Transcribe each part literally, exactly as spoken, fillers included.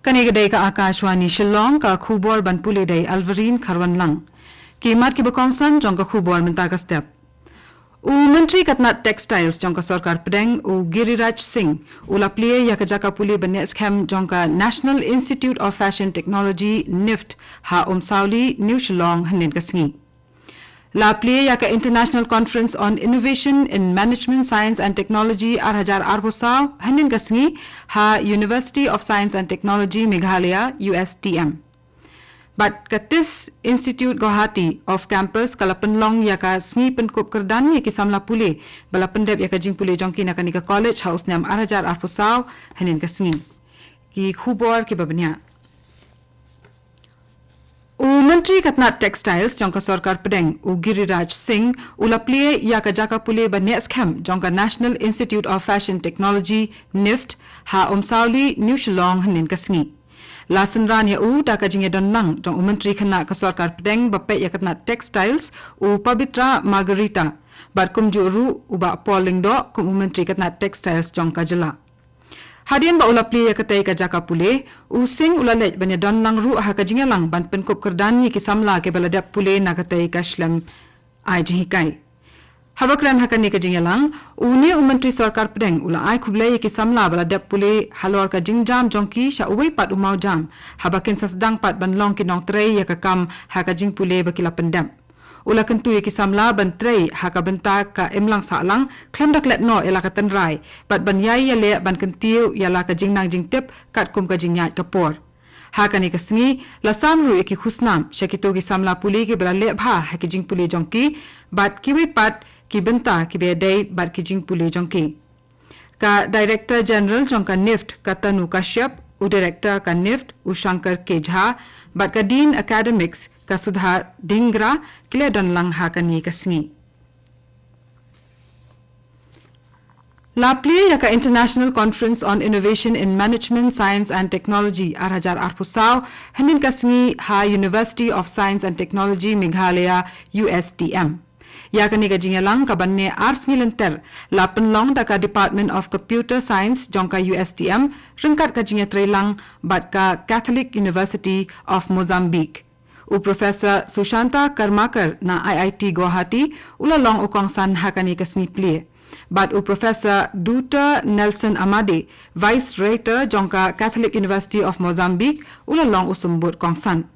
Kane ka dei ka Akashvani Shillong, ka khubor ban pule da i Alvarine Kharwanlang. Ki mat kiba kongsan jong ka khubor mynta ka step. U Myntri ka tnat Textiles jong ka Sorkar Pdeng, u Giriraj Singh, u la plie ïa ka jaka pule ba neh skhem jong ka National Institute of Fashion Technology, NIFT, ha Umsawli, New Shillong, hynnin ka sngi. La plie ïa ka International Conference on Innovation in Management Science and Technology ar hajar arphew saw, hynnin ka sngi, ha University of Science and Technology, Meghalaya, U S T M. Bad ka TISS Institute Guwahati off campus ka la pynlong ïa ka sngi pynkup kyrdan ïa ki samla pule ba la pyndep ïa ka jingpule jong ki na kane ka college ha u snem ar hajar arphew saw, hynnin ka sngi. Ki khubor kiba bniah. U Myntri ka tnat Textiles jong ka Sorkar Pdeng, u Giriraj Singh, u la plie ïa ka jaka pule ba neh skhem jong ka National Institute of Fashion Technology, NIFT, ha Umsawli, New Shillong, hynnin ka sngi. La synran ïa u da ka jingïadon lang jong u Myntri khynnah ka Sorkar Pdeng ba peit ïa ka tnat Textiles, u Pabitra Margherita, bad kumjuh ruh u Bah Paul Lyngdoh kum u Myntri ka tnat Textiles jong ka jylla. Hadien ba u la plie ïa katei ka jaka pule, u Singh u la leit ban ïadon lang ruh ha ka jingïalang ban pynkup kyrdan ïa ki samla kiba la dep pule na katei ka shlem ai jinghikai. Haba kren ha kane ka jingïalang, une u Myntri Sorkar Pdeng u la ai khublei ïa ki samla ba la dep pule halor ka jingjam jong ki sha uwei pat u mawjam, haba kin sa sdang pat ban long ki nongtrei ïa ka kam ha ka jingpule ba ki la pyndep. U la kyntu ïa ki samla ban trei ha ka bynta ka imlang sahlang, khlem da klet noh ïa la ka tynrai, bad ban ïai ïaleh ban kyntiew ïa la ka jingnang jingtip katkum ka jingïaid ka por. Ha kane ka sngi, la sam ruh ïa ki khusnam sha kito ki samla pule kiba la leh bha ha ki jingpule jong ki, bad kiwei pat ki bynta kiba ïadei bad ki jingpule jong ki. Ka Director General jong ka NIFT, ka Tanu Kashyap, u Director ka NIFT, u Shankar K Jha, bad ka Dean Academics, ka Sudha Dhingra, ki la don lang ha kane ka sngi. La plie ïa ka International Conference on Innovation in Management, Science and Technology ar hajar arphew saw, hynnin ka sngi ha University of Science and Technology, Meghalaya, U S T M. Ïa kane ka jingïalang kaba neh ar sngi lynter, la pynlong da ka Department of Computer Science jong ka U S T M, ryngkat ka jingïatreilang bad ka Catholic University of Mozambique. U Professor Sushanta Karmakar na I I T Guwahati, u la long u kongsan ha kane ka sngi plie. Bad u Professor Doctor Nelson Amade, Vice Rector jong ka Catholic University of Mozambique, u la long u symbud kongsan.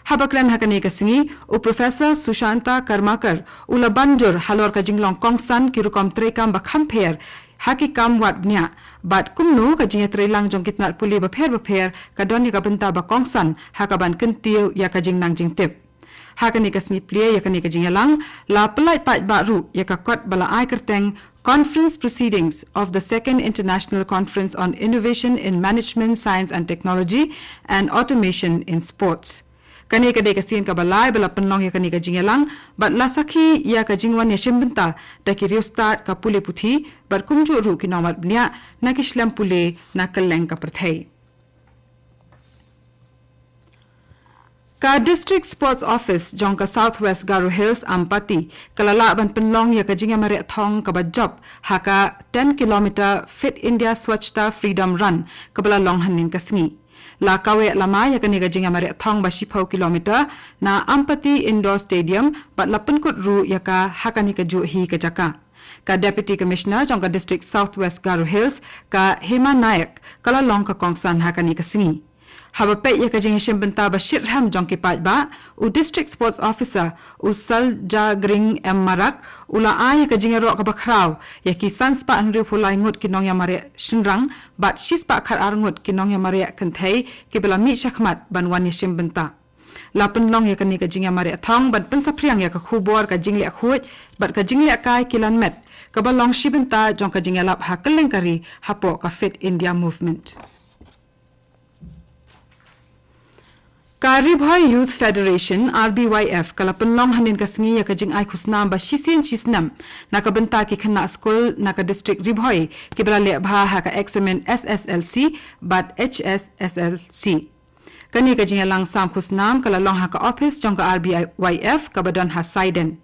Haba kren ha kane ka sngi, u Professor Sushanta Karmakar, u la ban jur halor ka jinglong kongsan ki rukom treikam ba kham pher, ha ki kam wad bniah, bad kumno ka jingïatreilang jong ki tnat pule bapher bapher, ka don ïa ka bynta ba kongsan, ha kaban kyntiew ïa ka jingnang jingtip. Ha kane ka sngi plie ïa kane ka jingïalang, la pyllait paidbah ruh ïa ka kot ba la ai kyrteng Conference Proceedings of the Second International Conference on Innovation in Management, Science and Technology and Automation in Sports. Kane ka dei ka sien kaba lai ba la pynlong ïa kane ka jingïalang, bad la sakhi ïa ka jingwan ïashim bynta da ki riewstad, ka pule puthi, bad kumjuh ruh ki nongwad bniah na ki shlem pule na kylleng ka pyrthei. Ka District Sports Office jong ka South West Garo Hills, Ampati, ka la lah ban pynlong ïa ka jingïamareh thong kaba jop ha ka ten kilometer Fit India Swachhata Freedom Run, kaba la long hynnin ka sngi. La kaweh lama ïa kane ka jingïamareh thong ba shiphew kilometer na Ampati Indoor Stadium, bad la pynkut ruh ïa ka ha kane kajuh hi ka jaka. Ka Deputy Commissioner jong ka District South West Garo Hills, ka Hema Nayak, ka la long ka kongsan ha kane ka sngi. Haba peit ïa ka jingïashim bynta ba shitrhem jong ki paidbah, u District Sports Officer, u Saljagring M Marak, u la ai ïa ka jingïaroh kaba khraw ïa ki san spah hynriewphew lai ngut ki nongïamareh shynrang, bad shi spah khatar ngut ki nongïamareh kynthei, kiba la mih shakhmat ban wan ïashim bynta. La pynlong ïa kane ka jingïamareh thong ban pynsaphriang ïa ka khubor ka jingleh khuid bad ka jingleh kai kilan met, kaba long shi bynta jong ka jingïalap ha kylleng ka ri hapoh ka Fit India Movement. Ka Ri Bhoi Youth Federation, R B Y F, ka la pynlong hynnin ka sngi ïa ka jingai khusnam ba shisien shisnem na ka bynta ki khynnah skul na ka district Ri Bhoi, kiba la leh bha ha ka eksamin S S L C bad H S S L C. Kane ka jingïalang sam khusnam ka la long ha ka ophis jong ka R B Y F kaba don ha Saiden.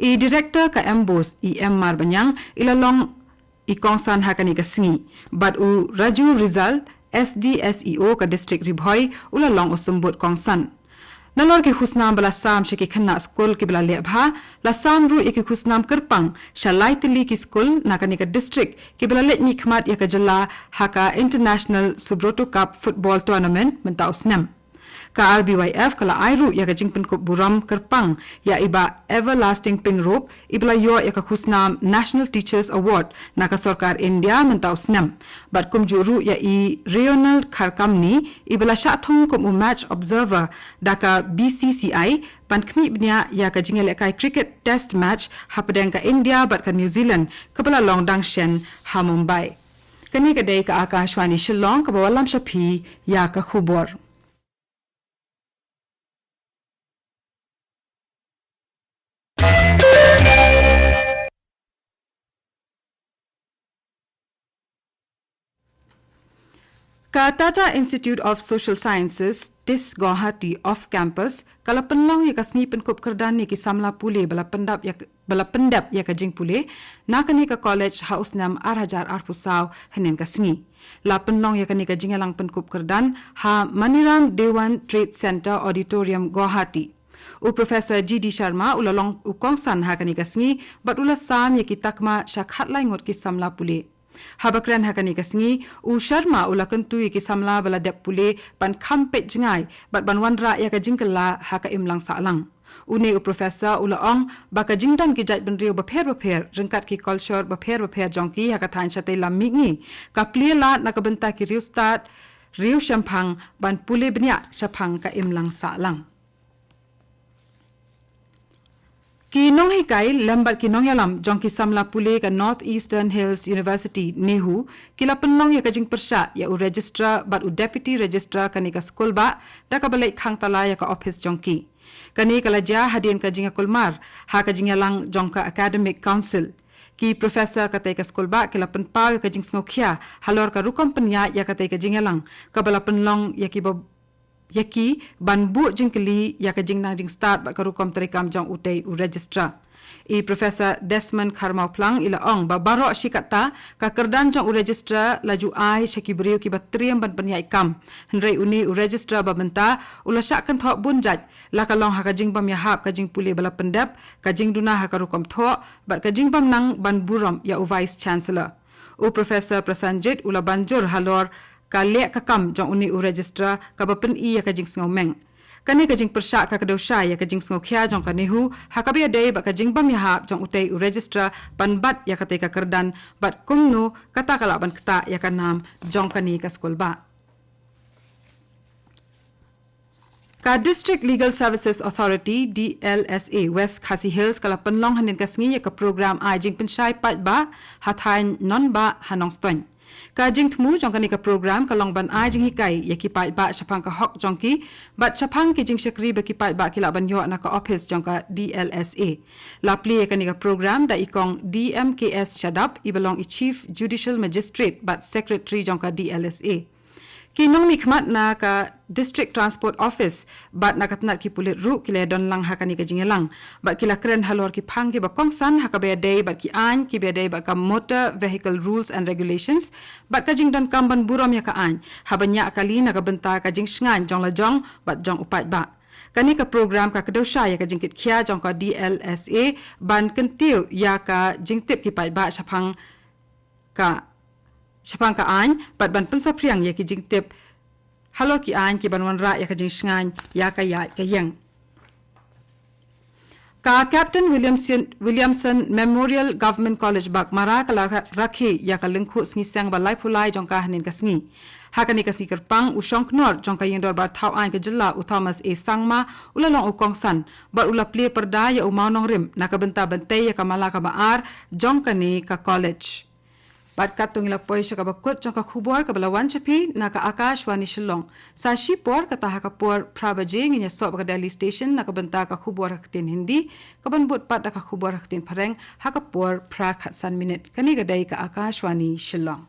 I Director ka MBOSE, i M Marbaniang, i la long i kongsan ha kane ka sngi, bad u Raju Rizal, S D S E O ka District Ri Bhoi u la long u symbud kongsan. Nalor ki khusnam ba la sam sha ki khynnah skul kiba la leh bha, la sam ruh ïa ki khusnam kyrpang sha lai tylli ki skul na kane ka district kiba la leit mihkhmat ïa ka jylla ha ka International Subroto Cup Football Tournament mynta u snem. Ka R B Y F ka la ai ruh ïa ka jingpynkup burom kyrpang ïa i Bah Everlasting Pyngrope iba la ïoh ïa ka khusnam National Teachers Award na ka sorkar India mynta u snem. Bad kumjuh ruh ïa i Ronald Kharkamni iba la shah thung kum u match observer da ka B C C I ban khmih bniah ïa ka jingïalehkai cricket test match hapdeng ka India bad ka New Zealand kaba la long dang shen ha Mumbai. Kane ka dei ka Akashvani Shillong kaba wallam sha phi ïa ka khubor. Ka Tata Institute of Social Sciences, TISS Guwahati off campus, ka la pynlong ïa ka sngi pynkup kyrdan ïa ki samla pule ba la pyndap ïa, ba la pyndep ïa ka jingpule na kane ka college ha u snem ar hajar arphew saw hynnin ka sngi. La pynlong ïa kane ka jingïalang pynkup kyrdan ha Maniram Dewan Trade Centre Auditorium, Guwahati. U Professor G D Sharma u la long u kongsan ha kane ka sngi bad u la sam ïa ki takma sha khatlai ngut ki samla pule. Haba kren ha kane ka sngi, u Sharma u la kyntu ïa ki samla ba la dep pule ban kham peit jngai bad ban wanrah ïa ka jingkylla ha ka imlang sahlang. Une u Professor u la ong ba ka jingdon ki jait bynriew bapher bapher ryngkat ki culture bapher bapher jong ki ha ka thaiñ shatei lam mihngi ka plie lad na ka bynta ki riewstad riewshemphang ban pule bniah shaphang ka imlang sahlang. Ki nonghikai lem bad ki nongïalam jong ki samla pule ka North Eastern Hills University, NEHU, ki la pynlong ïa ka jingpyrshah ïa u Registrar bad u Deputy Registrar kane ka skulbah da kaba leit khang tala ïa ka ophis jong ki. Kane ka la jia hadien ka jingïakulmar ha ka jingïalang jong ka Academic Council. Ki professor katei ka skulbah ki la pynpaw ïa ka jingsngewkhia halor ka rukom pynïaid ïa katei ka jingïalang kaba la pynlong ïa ki ba ïa ki ban buh jingkylli ïa ka jingnang jingstad bad ka rukom treikam jong utei u Registrar. I Professor Desmond Kharmawphlang i la ong ba baroh shi katta ka kyrdan jong u Registrar la ju ai sha ki briew kiba triem ban pynïaid kam. Hynrei une u Registrar ba mynta u la shah kynthoh bun jait, la ka long ha ka jingbym ïahap ka jingpule ba la pyndep, ka jingduna ha ka rukom thoh bad ka jingbym nang ban burom ïa u Vice Chancellor. U Professor Prasanjit u la ban jur halor ka leh ka kam jong une u Registrar kaba pyni ïa ka jingsngewmeng. Kane ka jingpyrshah ka kdew shai ïa ka jingsngewkhia jong ka NEHU ha kaba ïadei bad ka jingbym ïahap jong utei u Registrar ban bat ïa katei ka kyrdan bad kumno kata ka lah ban ktah ïa ka nam jong kane ka skulbah. Ka District Legal Services Authority, D L S A, West Khasi Hills ka la pynlong hynnin ka sngi ïa ka program ai jingpynshai paidbah ha thaiñ Nonbah ha Nongstoiñ. Ka jingthmu jong kane ka program ka long ban ai jinghikai ïa ki paidbah shaphang ka hok jong ki bad shaphang ki jingshakri ba ki paidbah ki lah ban ïoh na ka ophis jong ka D L S A. La plie ïa kane ka program da i Kong D M K S Shadap iba long i Chief Judicial Magistrate bad Secretary jong ka D L S A. Ki nongmihkhmat na ka District Transport Office bad na ka tnat ki pulit ruh ki la don lang ha kane ka jingïalang bad ki la kren halor ki phang kiba kongsan ha kaba ïadei bad ki aiñ kiba ïadei bad ka Motor Vehicle Rules and Regulations bad ka jingdonkam ban burom ïa ka aiñ haba ñiah kali na ka bynta ka jingshngaiñ jong la jong bad jong u paidbah. Kane ka program ka kdew shai ïa ka jingkitkhia jong ka D L S A ban kyntiew ïa ka jingtip ki paidbah shaphang ka shaphang ka aiñ bad ban pynsaphriang ïa ki jingtip halor ki aiñ ki ban wanrah ïa ka jingshngaiñ ïa ka ïaid ka ïeng. Ka Captain Williamson, Williamson Memorial Government College Baghmara ka la ra-, rakhe ïa ka lyngkhuh sngi seng ba laiphew lai jong ka hynnin ka sngi. Ha kane ka sngi kyrpang u shongknor jong ka ïing dorbar thaw aiñ ka jylla u Thomas A Sangma u la long u kongsan bad u la plie pyrda ïa u mawnongrim na ka bynta ban tei ïa ka mala kaba ar jong kane ka college. Bad katto ngi la poi sha kaba kut jong ka khubor kaba la wan sha phi na ka Akashvani Shillong. Sa shipor kata ha ka por phra baje ngin ïasoh bad ka Delhi Station na ka bynta ka khubor ha ka ktien Hindi, kaban bud pat da ka khubor ha ka ktien Phareng ha ka por phra khatsan minit. Kane ka dei ka Akashvani Shillong.